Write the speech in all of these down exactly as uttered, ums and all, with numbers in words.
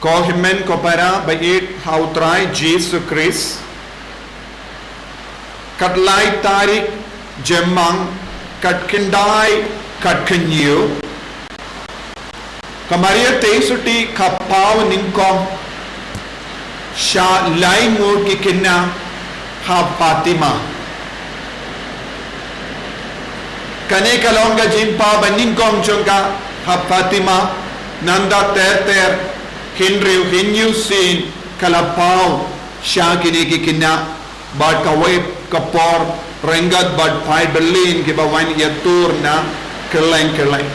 Ko hynmen ko para ba ïeit ha u Trai Jisu Khrist, ka lai tarik Jymmang, ka khyndai ka hynñiew, ka Maria Theisotti ka paw nyngkong sha lai ngut ki khynnah ha Fatima. Kane ka long ka jingpaw ba nyngkong jong ka ha Fatima, nangta ter ter, hynriew hynñiew sien ka la paw sha kine ki khynnah, bad kawei ka por ryngkat bad phai byllien kiba wan ïatur na kylleng kylleng.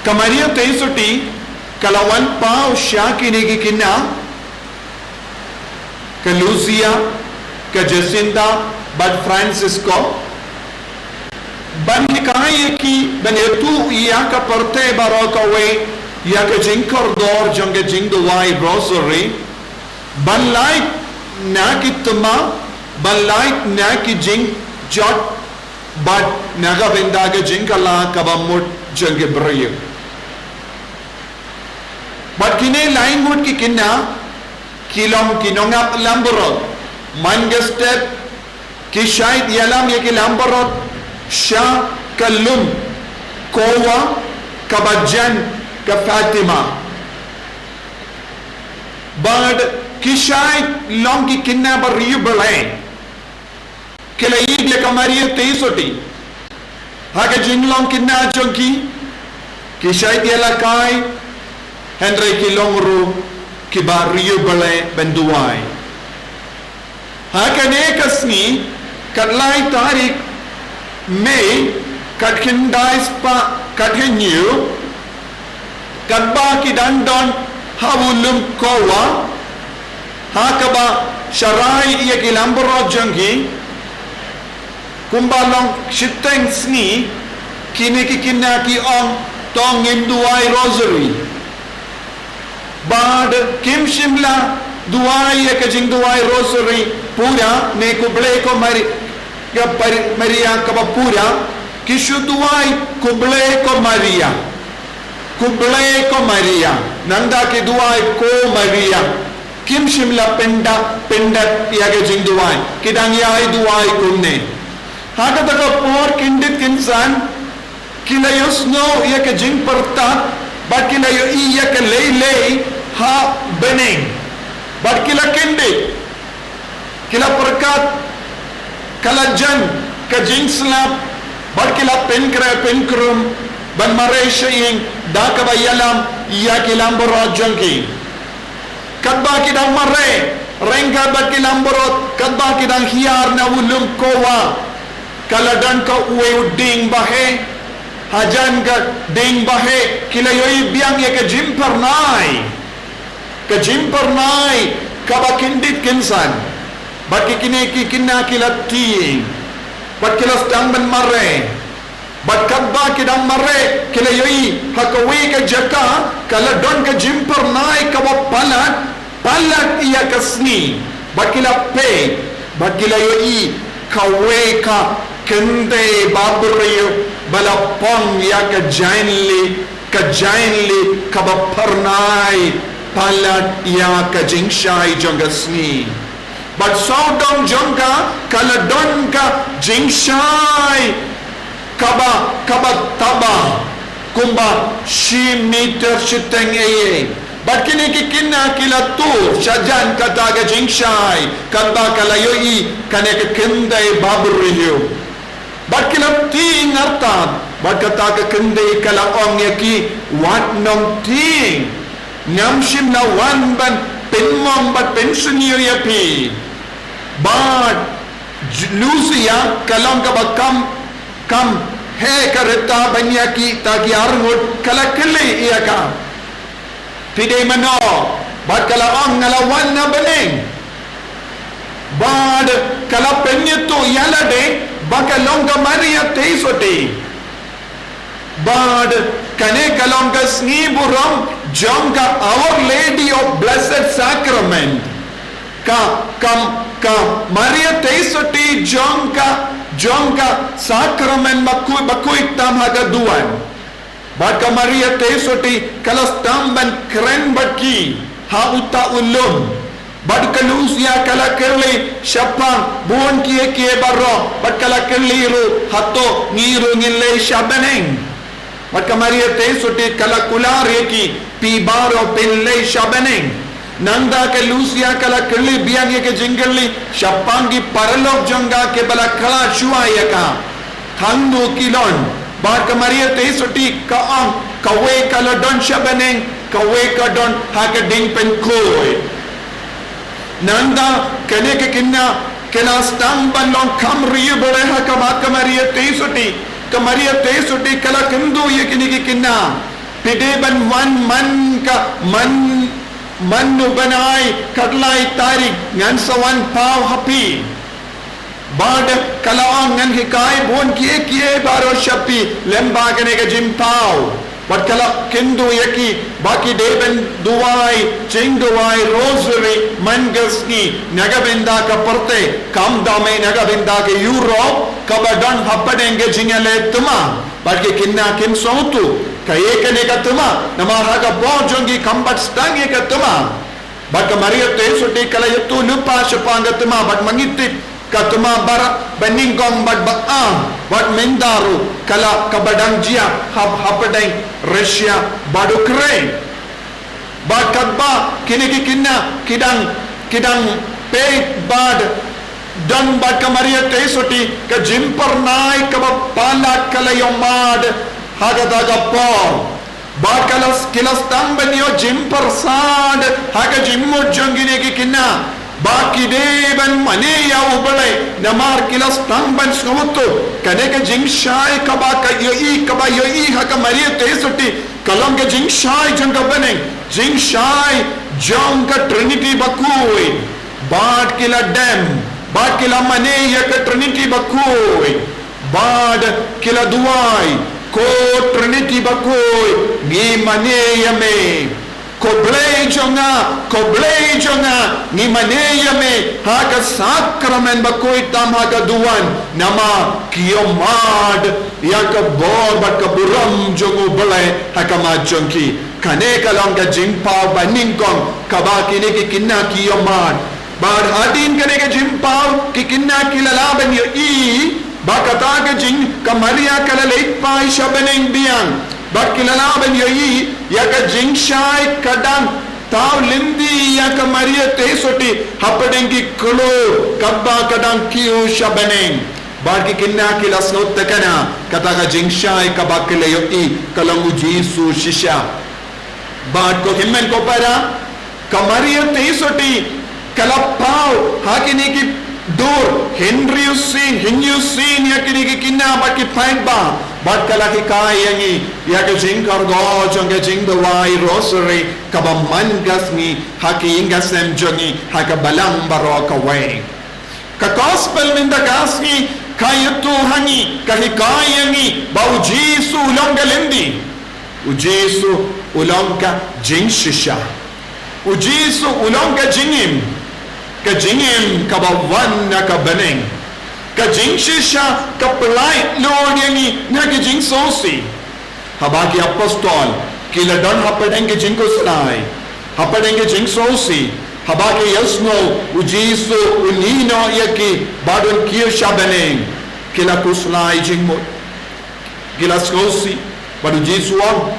Ka Maria Theisotti ka la wan paw sha kine ki khynnah, ka Lucia, ka Jacinta bad Francisco, ban hikai ïa ki ban ïathuh ïa ka pyrthei baroh kawei ïa ka jingkordor jong ka jingduwai Rosary, ban lait na ki thma, ban lait na ki jingjot, bad na ka bynta ka jingkylla kaba mut jong ki briew. Bad kine lai ngut ki khynnah ki long ki nongap langbrot, man ka step ki shait ïalam ïa ki langbrot sha ka lum kowa kaba jan ka Fatima. Bad ki shait long ki khynnah ba riewblei. Ki la ïeit ïa ka Maria Theisotti ha ka jinglong khynnah jong ki, ki shait ïalehkai, hynrei ki long ruh kiba riewblei ban duwai. Ha kane ka sngi, ka lai tarik Mei, ka khyndai spah ka hynñiew, katba ki dang don ha u lum kowa, ha kaba sharai ïa ki langbrot jong ki, kumba long shiteng sngi, kine ki khynnah ki ong, to ngin duwai Rosary. Bad kim shym la duwai ïa ka jingduwai Rosary pura ne Khublei ko Mari-, ka Pari-, Maria kaba pura, ki shu duwai Khublei ko Maria. Khublei ko Maria. Nangta ki duwai ko Maria. Kim shym la pynda, pynda ïa ka jingduwai. Ki dang ïai duwai kumne. Ha kata ka por kyndit kynsan, ki la ïohsngew ïa ka jingpyrta, bad ki la ïohi ïa ka leilei ha bneng. Bad ki la kyndit. Ki la pyrkhat, ka la jan ka jingslap, bad ki la pynkhreh pynkrum ban mareh sha ïing da kaba ïalam ïa ki langbrot jong ki. Katba ki dang mareh ryngkat bad ki langbrot, katba ki dang hiar na u lum kowa, ka la don kawei u dieng ba heh. Hajan ka dieng ba heh ki la ïohi biang ïa ka jingphyrnai. Ka jingphyrnai kaba kyndit kynsan. Bad ki kine ki khynnah ki la tieng. Bad ki la sdang ban mareh. Bad katba ki dang mareh ki la ïohi ha kawei ka jaka ka la don ka jingphyrnai kaba palat, palat ïa ka sngi. Bad ki la peit, bad ki la ïohi kawei ka kynthei babriew ba la pang ïa ka jaiñli, ka jaiñli kaba phyrnai palat ïa ka jingshai jong ka sngi. Bad sawdong jong ka, ka la don ka jingshai kaba, kaba taba kumba shi meter shiteng eiei. Bad kine ki khynnah ki la tur shajan kata ka jingshai, katba ka la ïohi kane ka kynthei babriew. Bad ki la tieng artat, bad kata ka kynthei ka la ong ïa ki, wat nong tieng. Ngam shym la wan ban pynmong bad pynsniew ïa phi. Bad J-, Lucia ka long kaba kam, kam heh ka rta ban ïa kita ki arngut, ka la kylli ïa ka. Phi dei mano? Bad ka la ong nga la wan na bneng. Bad ka la pynïathuh ïa lade ba ka long ka Maria Theisotti. Bad kane ka long ka sngi burom jong ka Our Lady of Blessed Sacrament. Ka, ka, ka Maria Theisotti jong ka, jong ka Sacrament bakhuid, bakhuid tam ha ka duwan. Bad ka Maria Theisotti ka la sdang ban kren bad ki ha uta u lum. Bad ka Lucia ka la kylli shaphang bun kiei kiei baroh, bad ka la kylli ruh hato ngi ruh ngin leit sha bneng. Bad ka Maria Theisotti ka la kular ïa ki, phi baroh phin leit sha bneng. Nangta ka Lucia ka la kylli biang ïa ka jingkylli shaphang ki paralok jong ka kiba la khlad shuwa ïa ka. Hangno ki don? Bad ka Maria Theisotti ka ong, kawei ka la don sha bneng, kawei ka don ha ka diengpynkhuid. Nangta kane ka kynja ka la sdang ban long kam riewblei ha khmat ka Maria Theisotti. Ka Maria Theisotti ka la kyntu ïa kine ki kynja, phi dei ban wan man ka man man u bnai khatlai tarik, ngan sa wan paw ha phi. Bad ka la ong, ngan hikai bun kiei kiei baroh sha phi lyngba kane ka jingpaw. Bad ka la kyntu ïa ki ba ki dei ban duwai jingduwai rosary man ka sngi na ka bynta ka pyrthei, kam dei na ka bynta ka Europe kaba don hapdeng ka jingïaleh thma. Bad ki kynja kim sngewthuh kaei kane ka thma, namar ha ka bor jong ki kam pat sdang ïa ka thma. Bad ka Maria Theisotti ka la ïathuh lypa shaphang ka thma, bad ma ngi tip ka thma baroh ba nyngkong bad ba ar, bad mynta ruh ka la kaba dang jia hap hapdeng Russia bad Ukraine. Bad katba kine ki kynja ki dang ki dang peit bad don bad ka Maria Theisotti, ka jingpyrnai kaba palat ka la ïohmad ha kata ka por. Bad ka la ki la sdang ban ïoh jingpyrsad ha ka jingmut jong kine ki kynja ba ki dei ban mane ïa U Blei, namar ki la sdang ban sngewthuh kane ka jingshai kaba ka ïohi, kaba ïohi ha ka Maria Theisotti, ka long ka jingshai jong ka bneng, jingshai jong ka Trinity bakhuid. Bad ki la dem, bad ki la mane ïa ka Trinity bakhuid. Bad ki la duwai, ko Trinity bakhuid, ngi mane ïa me. Ko Blei jong nga, ko Blei jong nga, ngi mane ïa me ha ka sakramen bakhuid tam ha ka duwan, namar ki ïohmad ïa ka bor bad ka burom jong U Blei ha khmat jong ki. Kane ka long ka jingpaw ba nyngkong kaba kine ki kynja ki ïohmad. Bad hadien kane ka jingpaw ki kynja ki la lah ban ïohi ba kata ka jing ka Maria ka la leit phai sha bneng biang. Bad ki la lah ban ïohi ïa ka jingshai ka dang thaw lynti ïa ka Maria Theisotti hapdeng ki klur kaba ka dang kiew sha bneng. Bad ki kynja ki la sngewtynnad, kata ka jingshai kaba ki la ïohi ka long U Jisu shisha. Bad ko hynmen ko para, ka Maria Theisotti ka la paw ha kine ki dur, hynriew sien, hynñiew sien ïa kine ki kynja bad ki paidbah, bad ka la hikai ïa ngi ïa ka jingkyrkhu jong ka jingduwai rosary kaba man ka sngi ha ki ïing ka sem jong ngi ha ka balang baroh kawei. Ka gospel mynta ka sngi ka ïathuh ha ngi, ka hikai ïa ngi ba U Jisu u long ka lynti. U Jisu u long ka jingshisha. U Jisu u long ka jingim. Ka jingim kaba wan na ka bneng. Ka jingshisha ka pynlait lut ïa ngi na ka jingsngewsih. Haba ki apostol ki la don hapdeng ka jingkhuslai, hapdeng ka jingsngewsih, haba ki ïohsngew U Jisu un ïehnoh ïa ki bad un kiew sha bneng, ki la khuslai jingmut. Ki la sngewsih, bad U Jisu u ong,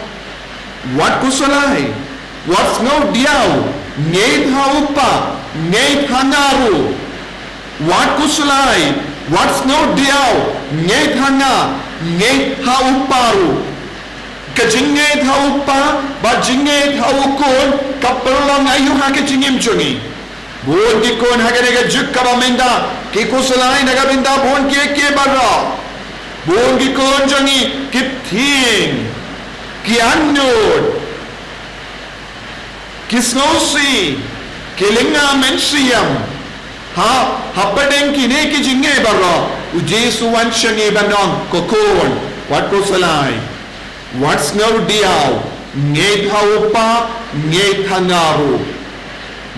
wat khuslai, wat sngew diaw, ngeit ha U Kpa, ngeit ha nga ruh. Wat khuslai, wat sngew diaw, ngeit ha nga, ngeit ha U Kpa ruh. Ka jingngeit ha U Kpa bad jingngeit ha U Khun ka pynlong aïu ha ka jingim jong ngi? Bun ki khun ha kane ka juk kaba mynta ki khuslai na ka bynta bun kiei kiei baroh. Bun ki khun jong ngi ki thieng, ki annud, ki sngewsih, ki lynga mynsiem. Ha, hapdeng kine ki jingeh baroh, U Jisu u wan sha ngi ban ong, ko khun, wat khuslai, wat sngew diaw, ngeit ha U Kpa, ngeit ha nga ruh.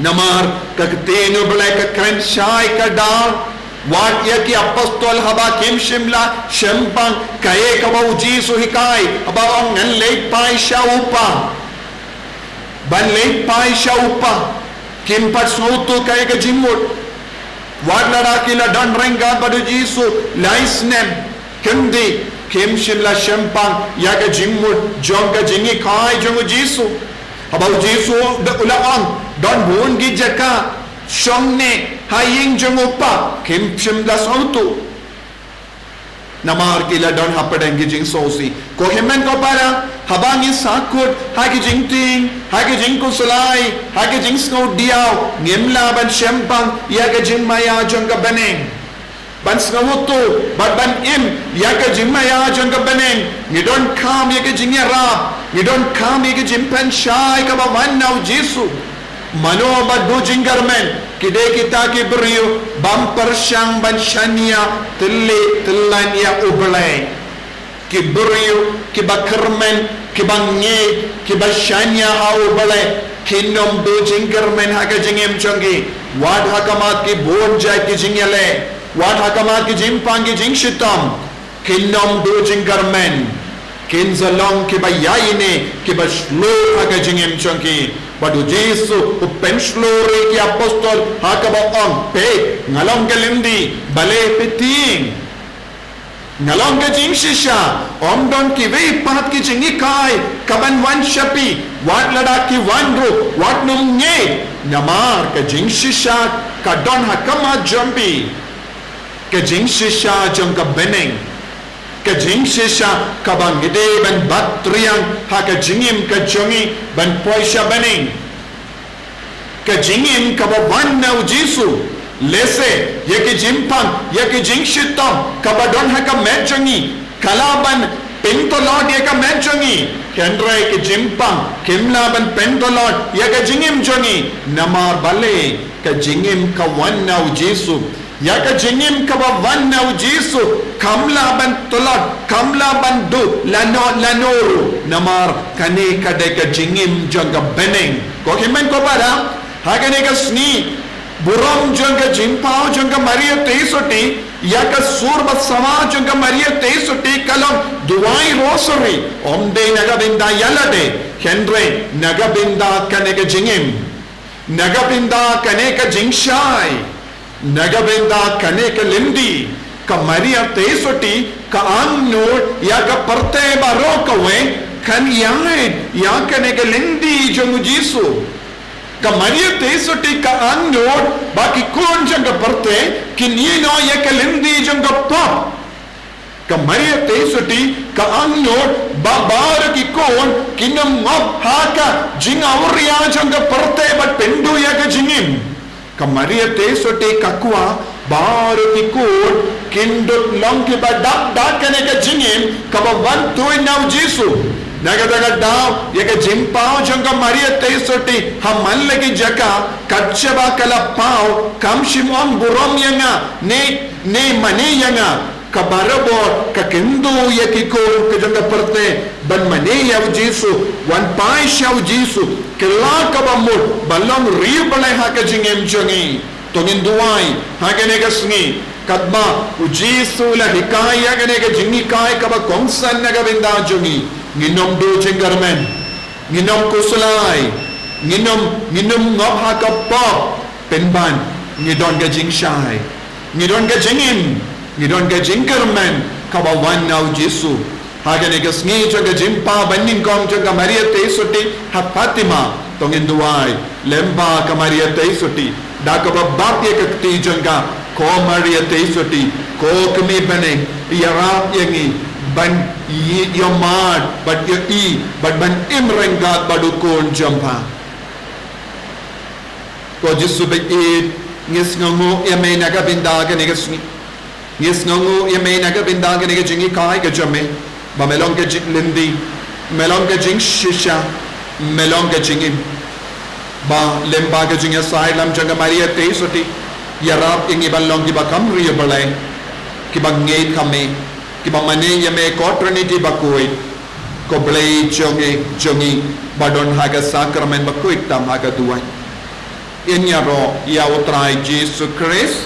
Namar ka ktien U Blei ka kren shai ka dar, Wat ïa ki apostol haba kim shym la shempang, kaei kaba u Jisu hikai, haba ong ngan leit phai sha u Kpa. Ban leit phai sha u Kpa. Kim pat sngewthuh kaei ka jingmut. Wat lada ki la don ryngkat bad u Jisu lai snem, kim dei, kim shym la shempang ïa ka jingmut jong ka jinghikai jong u Jisu. Haba u Jisu u la ong, don bun ki jaka shong ne ha ïing jong u Kpa, kim shym la sngewthuh. Namar ki la don hapdeng ki jingsngewsih. Ko hynmen ko para, haba ngi sahkut ha ki jingtieng, ha ki jingkhuslai, ha ki jingsngewdiaw, ngim lah ban shempang ïa ka jingmaïa jong ka bneng. Ban sngewthuh bad ban im ïa ka jingmaïa jong ka bneng, ngi donkam ïa ka jingïarap, ngi donkam ïa ka jingpynshai kaba wan na u Jisu. Mano ba duh jingkyrmen? Ki dei kita ki briew bym pyrshang ban shaniah tylli tyllan ïa U Blei. Ki briew kiba kyrmen, kiba ngeit, kiba shaniah ha U Blei, kin ym duh jingkyrmen ha ka jingim jong ki. Wat ha khmat ki bun jait ki jingïaleh, wat ha khmat ki jingpang ki jingshitom, kin ym duh jingkyrmen. Kin sa long kiba ïaineh, kiba shlur ha ka jingim jong ki. Bad u Jisu u pynshlur ïa ki apostol ha kaba ong, peit, nga long ka lynti, balei phi tieng? Nga long ka jingshisha, ym don kiwei pat ki jinghikai kaban wan sha phi, wat lada ki wan ruh, wat nym ngeit, namar ka jingshisha ka don ha khmat jong phi. Ka jingshisha jong ka bneng. Ka jingshisha kaba ngi dei ban bat triang ha ka jingim ka jong ngi ban poi sha bneng. Ka jingim kaba wan na u Jisu. Lehse ïa ki jingpang, ïa ki jingshitom kaba don ha ka met jong ngi, ka lah ban pyntlot ïa ka met jong ngi. Hynrei ki jingpang kim lah ban pyntlot ïa ka jingim jong ngi. Namar balei? Ka jingim ka wan na u Jisu. Ïa ka jingim kaba wan na u Jisu kam lah ban tlot, kam lah ban duh lano lano ruh. Namar kane ka dei ka jingim jong ka bneng. Ko hynmen ko para, ha kane ka sngi burom jong ka jingpaw jong ka Maria Theisotti, ïa ka sur ba sawa jong ka Maria Theisotti ka long duwai rosary. Ym dei na ka bynta ïa lade, hynrei na ka bynta kane ka jingim. Na ka bynta kane ka jingshai, na ka bynta kane ka lynti, ka Maria Theisotti ka angnud ïa ka pyrthei baroh kawei kan ïaid ïa kane ka lynti jong u Jisu. Ka Maria Theisotti ka angnud ba ki khun jong ka pyrthei kin ïehnoh ïa ka lynti jong ka pop. Ka Maria Theisotti ka angnud ba baroh ki khun kin ym ngop ha ka jingawria jong ka pyrthei bad pynduh ïa ka jingim. Ka Maria Theisotti ka kwah baroh ki khun kin dup long kiba dap da kane ka jingim kaba wan tuid na u Jisu. Na kata ka daw ïa ka jingpaw jong ka Maria Theisotti ha man la ki jaka, kat shaba ka la paw, kam shym ong burom ïa nga ne, ne mane ïa nga. Ka barabor ka kyntu ïa ki khun ka jong ka pyrthei ban mane ïa u Jisu, wan phai sha u Jisu, kylla kaba mut ba long riewblei ha ka jingim jong ngi. To ngin duwai ha kane ka sngi katba u Jisu u la hikai ïa kane ka jinghikai kaba kongsan na ka bynta jong ngi. Ngin ym duh jingkyrmen, ngin ym khuslai, ngin ym, ngin ym ngop ha ka pop. Pynban ngi don ka jingshai, ngi don ka jingim, ngi don ka jingkyrmen kaba wan na u Jisu. Ha kane ka sngi jong ka jingpaw ba nyngkong jong ka Maria Theisotti ha Fatima, to ngin duwai, lyngba ka Maria Theisotti, da kaba bap ïa ka kti jong ka, ko Maria Theisotti, ko kmie bneng, ïarap ïa ngi ban ïohmad bad ïohi bad ban im ryngkat bad u Khun jong pha. Ko Jisu ba ïeit, ngi sngewnguh ïa me na ka bynta kane ka sngi. Ngi sngewnguh ïa me na ka bynta kane ka jinghikai ka jong me, ba me long ka jinglynti, me long ka jingshisha, me long ka jingim. Ba lyngba ka jingïasaid lam jong ka Maria Theisotti, ïarap ïa ngi ban long kiba kham riewblei, kiba ngeit ha me, kiba mane ïa me ko Trinity bakhuid, ko Blei jong ngi, jong ngi, ba don ha ka sakramen bakhuid tam ha ka duwan. Ngin ïaroh ïa u Trai Jisu Khrist.